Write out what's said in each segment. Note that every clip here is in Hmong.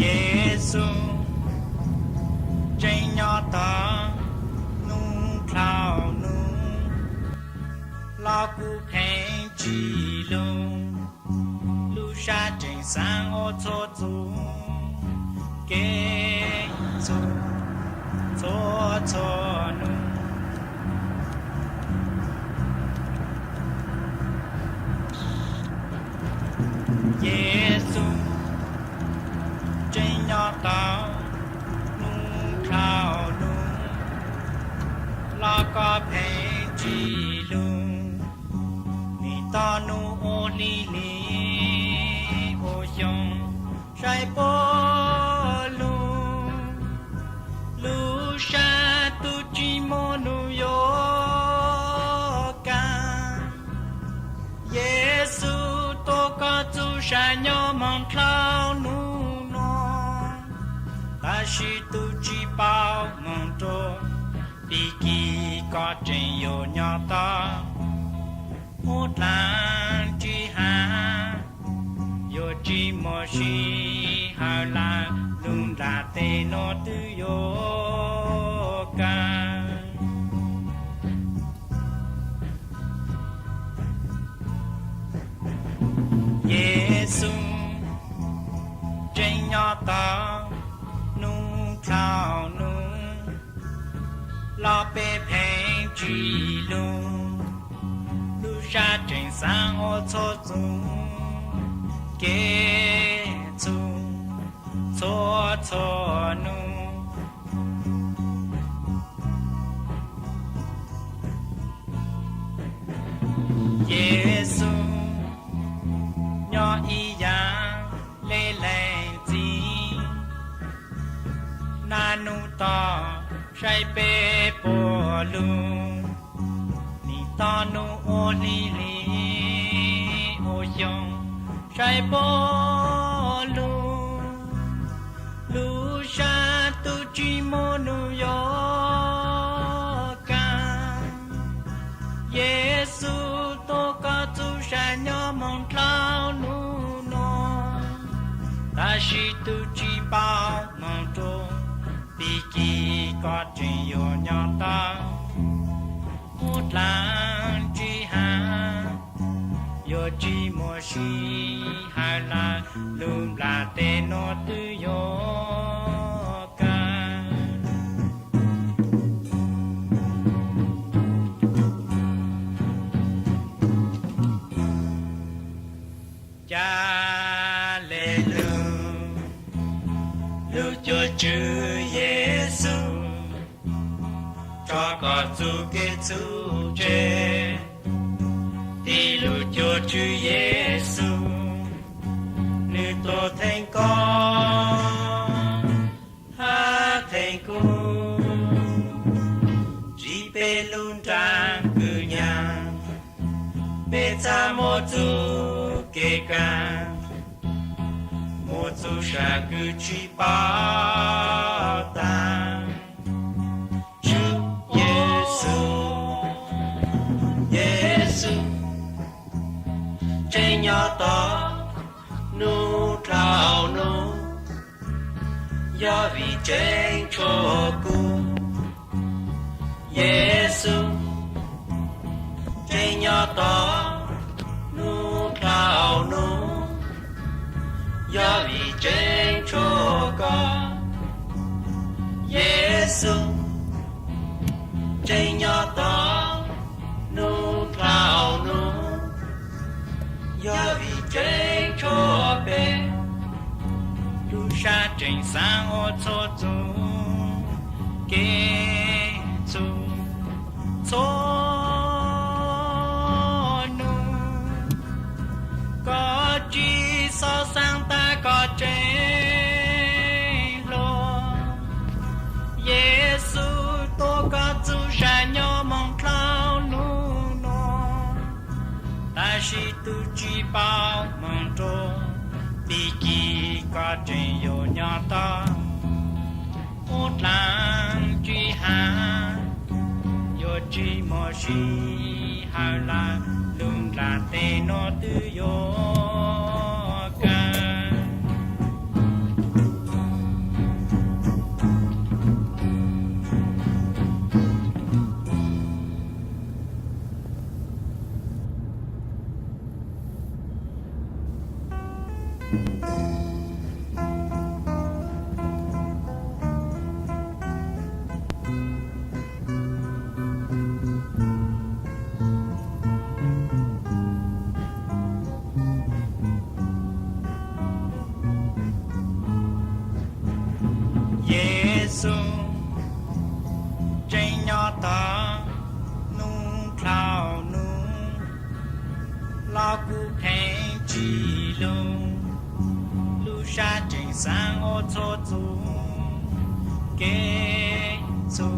Yexus tseem nyob tod, nub dhau nub los kuj pheej tsis lug, lub sab tseem xaav ua txhua txhua kev txhua txhua nub. Yexus tseem nyob tod, nub dhau nub los koj pheej tsis lug, nim toj nub ua hli hli ua xyoo saib puab lug, lub sab tub tsis muaj nub yuav kaam. Yexus tuav koj txuj sa nyob moog dlhau nub nua, tab sis tub tsis paub moog rua, pig kig koj tseem yuav nyob tod. Muab dlaab tsi has, yuav tsi muaj sij hawm lawm, lub nplaj teb nuav twb yuav kaam. Yexus tseem nyob tod, nub dhau nub los peb pheej tsis lug, lub sab tseem xaav ua txhua txhua kev txhua txhua txhua nub. Yexus nyob ib yaam le leej txiv, naj nub tog saib peb puab lug, nim toj nub ua hli hli ua xyoo saib puab lug, lub sab tub tsis muaj nub yuav kaam. Yexus tuav koj txuj sa nyob moog dlhau nub nua, tab sis tub tsis paub moog rua, pig kig koj tseem yuav nyob tod. Muab dlaab tsi has, yuav tsi muaj sij hawm lawm, lub nplaj teb nuav twb yuav kaam. Ca le lug, lub cuab tswv Yexus, tso koj txuj kev txhum tseg. Tig lub cuab tswv Yexus, nwg tuav theej koj hab theej kuv, ntsib peb lub nraag kws nyaam, peb txhaj muaj txuj kev kaam, muaj txuj sa kws tsis paub taag. Tswv Yexus, Yexus tseem nyob tod, nub dlhau nub, yog vim tseem tshuav kuv. Yexus tseem nyob tod, nub dlhau nub, yog vim tseem tshuav koj. Yexus tseem nyob tod, nub dlhau nub, yog vim tseem tshuav peb. Lub sab tseem xaav ua txhua txhua kev txhua txhua nub, koj tsis xob xaav tas koj tseem hluas. Yexus tuav koj txuj sa nyob moog dlhau nub nua, tab Tab sis tus tsis paub moog rua, pig kig koj tseem yuav nyob tog. Ub dlaag tsis has, yuav tsis muaj sij hawm lawm, lub nplaj teb nuav twb yuav kawg. Yes Xus tseem nyob tog, nub dlhau nub los kuv pheej tsis lug, lub sab tseem xaav ua txhua txhua kev txhua,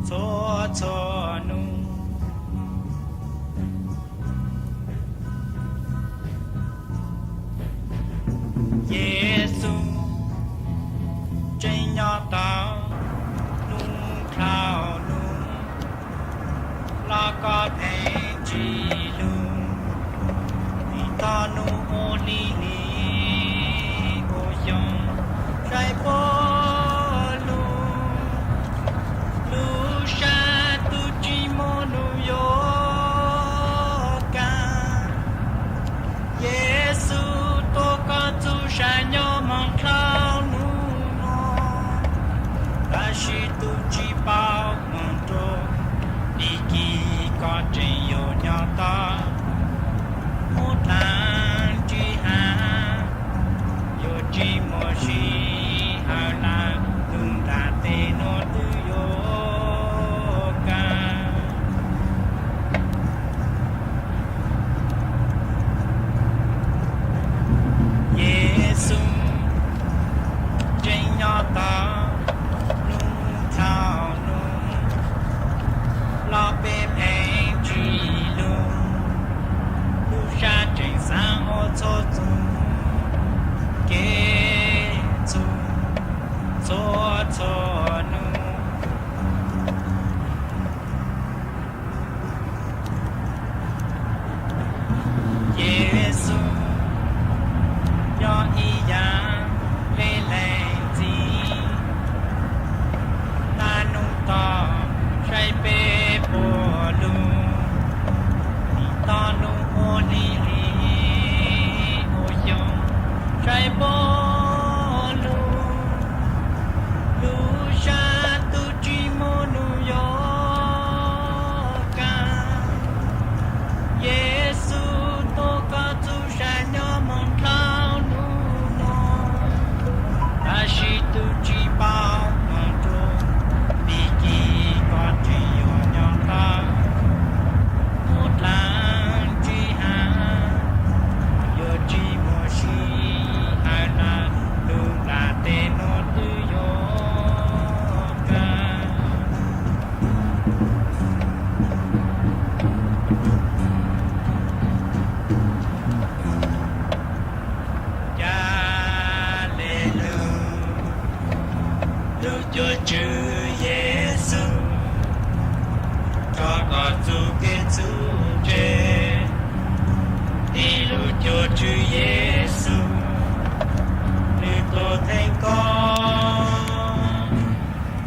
txhua txhua nub. Yes Xus tseem nyob tog, nub dlhau nub los koj pheej tsis lug, nim tog nub ua hli hli ua xyoo, saib puab lug, lub sab tub tsis muaj nub yuav kaam. Yes Xus tuav koj txuj sa nyob moog dlhau nub nuav, tab sis tus tsis paub moog rua, pig kig koj tseem yuav nyob tog. Ub dlaag tsis has, yuav tsis muaj sij hawm lawm, lub nplaj teb nuav twb yuav kawg. Yes Xus tseem nyob tog, nub dlhau nub los peb pheej tsis lug, lub sab tseem xaav ua txhua txhua kev txhua, txhua txhua nub. Yes Xus nyob ib yam le lees ntxiv, nub tog saib peb puab lug, nim tog nub ua hli hli ua xyoo, saib puab lug, lub sab tub tsis muaj nub yuav kaam. Yes Xus tuav koj txuj sa nyob moog dlhau nub nuav, tab sis tus tsis paub moog rua, pig kig koj tseem yuav nyob tog. Ub dlaag tsis has, yuav tsis muaj sij hawm lawm, lub nplaj teb nuav twb yuav kawg. Ca le lug, lub cuab tswv Yes Xus, tso koj txuj kev txhum tseg. Tig lub cuab tswv Yes Xus, nwg tuag theej koj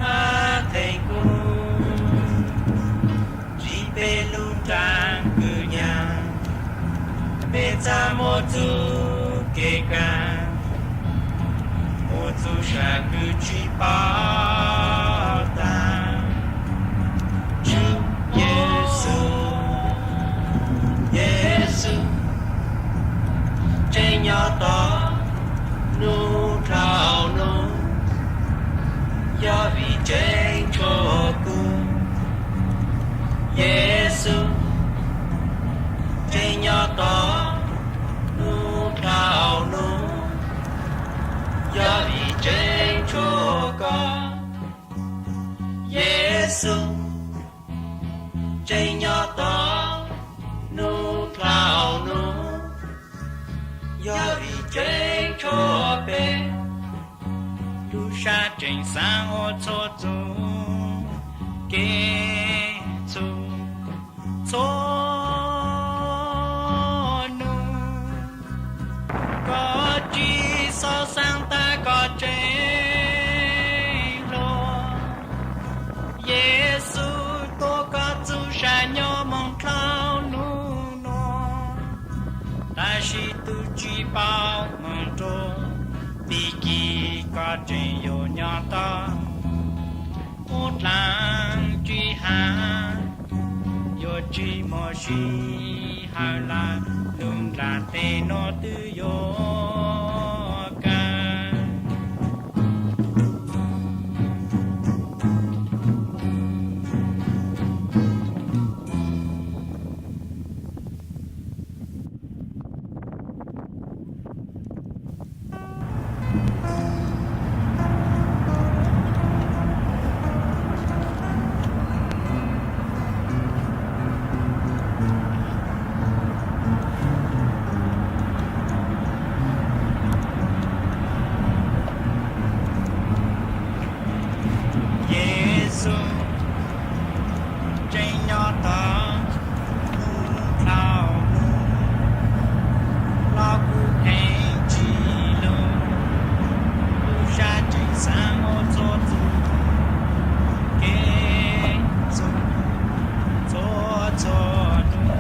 hab theej kuv. Ntsib peb lub nraag kws nyam, peb txhaj muaj txuj kev kaam, muaj txuj sa kws tsis paub taag. Tswv Yes Xus, Yes Xus tseem nyob tog, nub dlhau nub, yog vim tseem tshuav kuv. Yes Xus tseem nyob tog, nub dlhau nub, yog vim tseem tshuav koj. Yes Xus tseem nyob tog, nub dlhau xaav ua txhua txuj kev txhua txhua nub. Koj tsi xov xaav tas koj tseem hluas. Yexus tuav koj txuj sam nyob moog dlhau nub nua, tab sis tus tsi paub moog rua, pig kig koj tseem yuav nyob tau. Ub dlaag tsi hab, yuav tsi muaj sij hawm lawm, lub nplaj teb nuav twb yuav kawg. Yexus tseem nyob tau nub dlhau nub, los kuj pheej tsi lug, lub sab tseem xaav ua txhua txuj kev txhua txhua nub.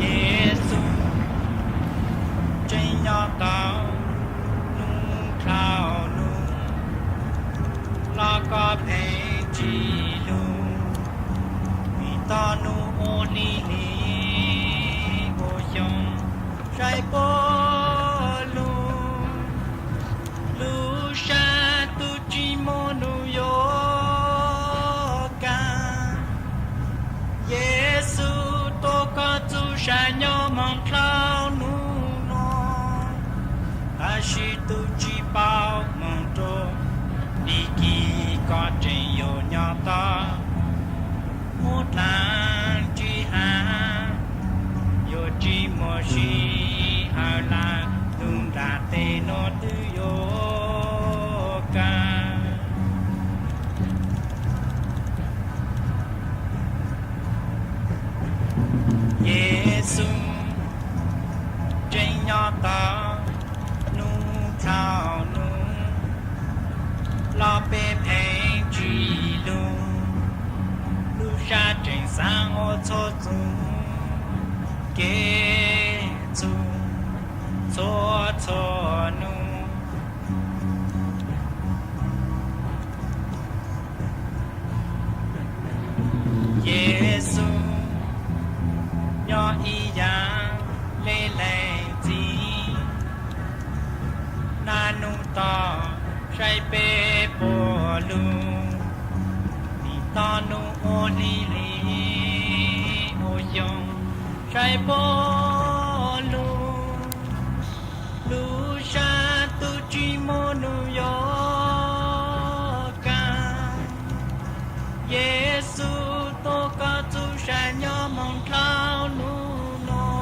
Yexus tseem nyob tau nub dlhau nub, los koj pheej tsi lug, vim tau nub ua hli hli, ua xyoo saib puab lug. Lub sab tub tsi muaj nub yuav kag. Yexus tuav koj txuj sam nyob moog dlhau nub nua, tab sis tus tsi paub moog rua, pig kig koj tseem yuav nyob tau. Ub dlaag tsi hab, yuav tsi muaj sij hawm lawm, lub nplaj teb nuav twb yuav kawg. Yexus tseem nyob tau nub dlhau nub, los peb pheej tsi lug, lub sab tseem xaav ua txhua txuj kev txhua txhua txhua nub. Yexus nyob ib yaam le lees txim, naj nub tog saib peb puab lug, vim tau nub ua hli hli, ua xyoo saib puab lug. Lub sab tub tsi muaj nub yuav kag. Yexus tuav koj txuj sam nyob moog dlhau nub nua,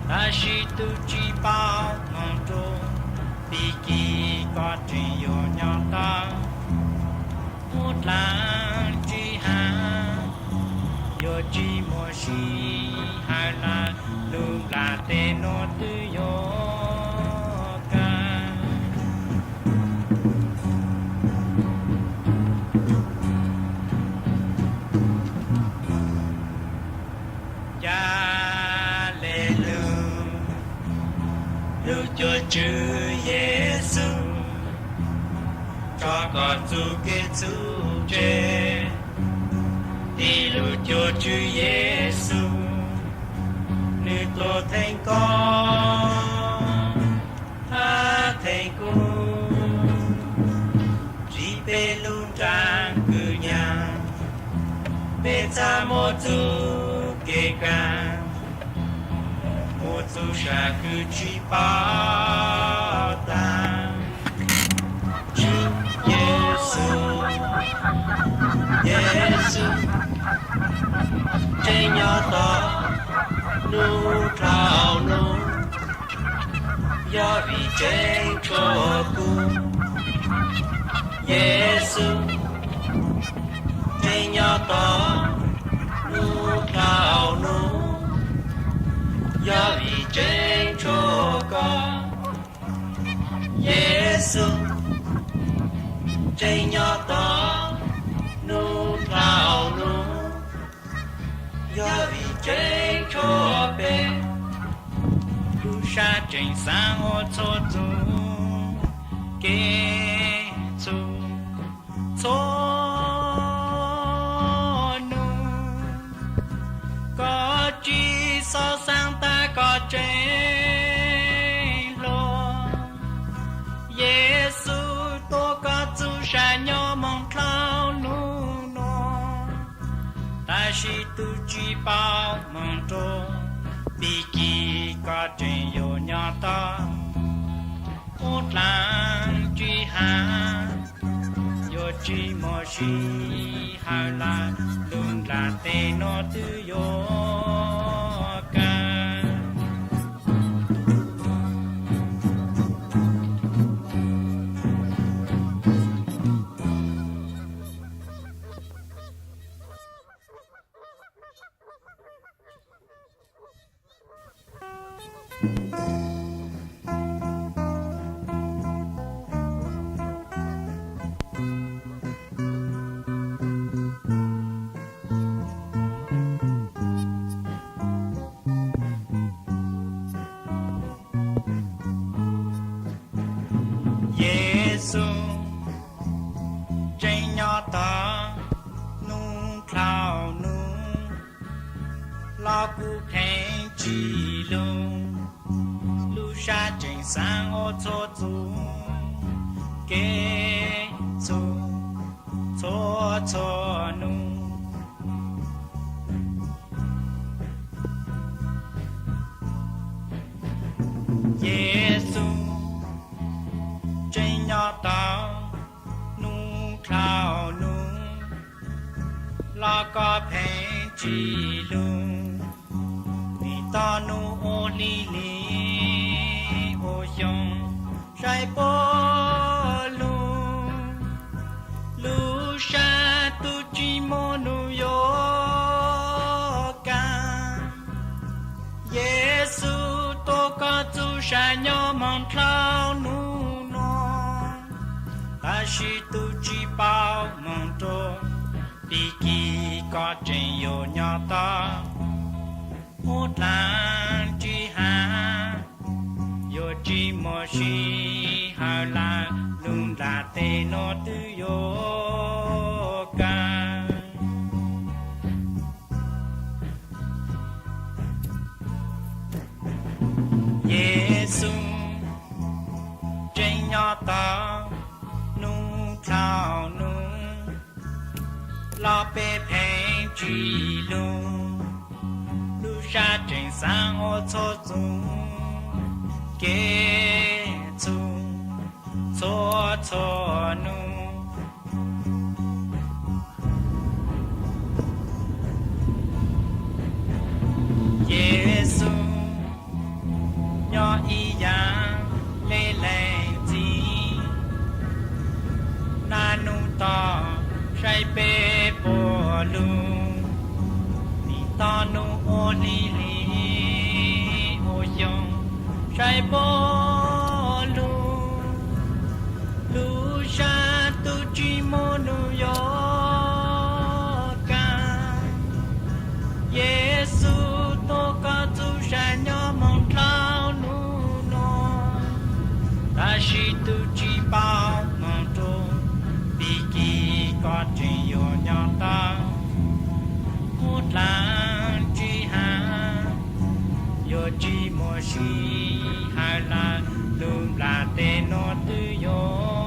tab sis tub tsi paub moog rua, pig kig koj tseem yuav nyob tau. Ub dlaag tsi hab, yuav tsi muaj sij hawm lawm, lub nplaj teb nuav twb yuav kag. Ca le lug, lub cuab tswv Yexus, tso koj txuj kev txhub tseg. Tim lub cuab tswv Yexus, nwg tuag theej koj hab theej kuv, ntsib peb lub nraag kws nyag, peb txhaj muaj txuj kev kag, muaj txuj sa kws tsi paub taag. Tswv Yexus, Yexus, tseem nyob tog nub dlhau Yog vim tseeb tshuav kuv, Yexus, tseem nyob tos hnub dhau hnub. Yog vim tseeb tshuav koj, Yexus, tseem nyob tos hnub dhau hnub. Yog vim tseeb tshuav peb, lub sab tseem xaav ua txhua txuj kev txhua txhua hnub. Koj tsis xav xaav tas koj tseem hluas, Yexus tuav koj txuj sa nyob moog dlhau nub nua. Tab sis tus tsis paub moog rua, pig kig koj tseem yuav nyob tog. Ub dlaag tsis has, yuav tsis muaj sij hawm lawm, lub nplaj teb nuav twb yuav kawg. Yexus, tseem nyob tog hnub dlhau hnub, los kuv pheej tsis lug. Lub sab tseem xaav ua txhua txuj kev txhua txhua txhua nub. Yexus, tseem nyob tog hnub dlhau hnub, los koj pheej tsis lug. Nim tog nub ua hli hli, ua xyoo saib puab lug. Lub sab tub tsis muaj nub yuav kaam. Yexus tuav koj txuj sa nyob moog dlhau nub nua, tab sis tus tsis paub moog rua, pig kig koj tseem yuav nyob tog. Ub dlaag tsis has, yuav tsis muaj sij hawm lawm, lub nplaj teb nuav twb yuav kawg. Yexus, tseem nyob tog hnub dlhau hnub, los peb pheej tsis lug. Lub sab tseem xaav ua txhua txuj kev txhua txhua txhua nub. Yexus, nyob ib yaam le lees txim, naj nub tog saib peb puab lug. Nim tog nub ua hli hli, ua xyoo saib puab lug. Lub sab tub tsis muaj nub yuav kaam. Yexus tuav koj txuj sa nyob moog dlhau nub nua, tab sis tus tsis paub moog rua, pig kig koj tseem yuav nyob tog. Ub dlaag tsis has, yuav tsis muaj sij hawm lawm, lub nplaj teb nuav twb yuav